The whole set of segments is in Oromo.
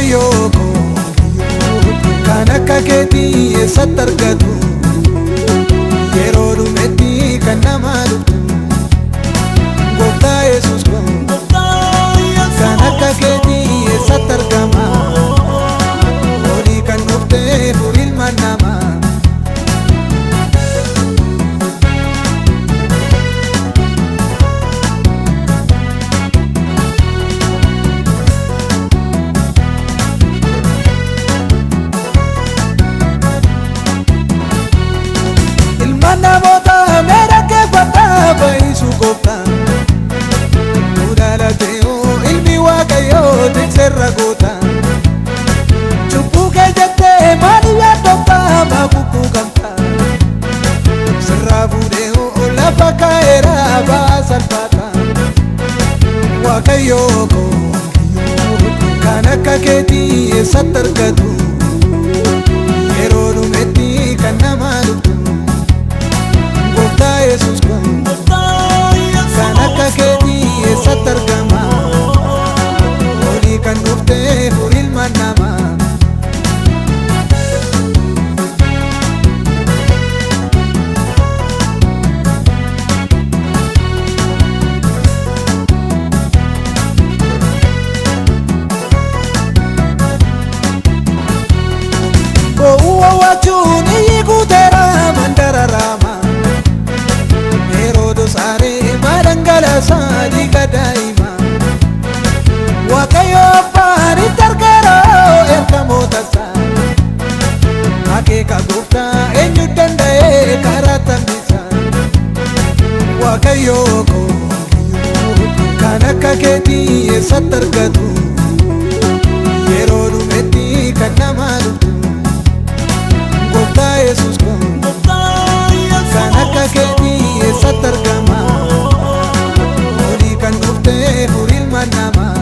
Waaqayyoo koo kan akka keetii eessatti argatu yeroo dhumetti kan nama dhuftu Gooftaa Yesuus koo kan akka keetii eessatti argama olii kan dhuftee furii ilma namaa. Ilmaan namoota meera keeffata baay'isu gooftaa. Nudhalatee ilmi Waaqayyoo tikseerra goota. Cubbuu kee jettee maaliif yaaddofta maa kukkuukamta? Sirraa fuudhee lafa kaa'eera ba'aa salphaata. Waaqayyoo koo kan akka keetii eessatti argatu? Yeroo dhumetti kan nama dhuftu. Gooftaa Yesuus koo kan akka keetii eessatti argama? Olii kan dhuftee furii ilma namaa. Bo'uu wawwaachuun iyyi guuteera mandara Raamaa. Heroodis aaree maa dhangalaasaa dhiiga daa'ima. Waaqayyo abbaan itti argeera ergamoota isaa. Akeeka gooftaa eenyu danda'ee karaa tambisa. Waaqayyo koo kan akka keetii eessatti argatu? Yeroo dhumetti kan nama dhuftu. Gooftaa Yesuus koo kan akka keetii eessatti argama? Olii kan dhuftee furii ilma namaa.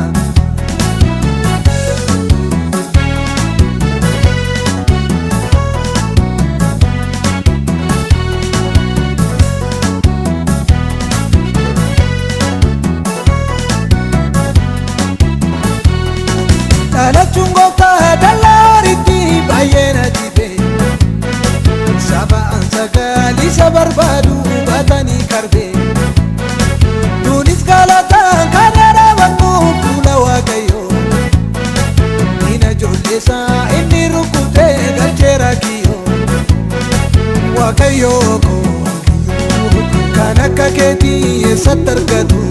Dhalachuun gooftaa dallaa horiitti baay'ee na jibe. Saba an isa barbaadu baatanii karbe. Nuunis galataan kan dhaabannu fuula Waaqayyoo. Diina ijoolleessaa inni rukutee galcheera kiyyoo. Waaqayyoo koo kan akka keetii eessatti argatu?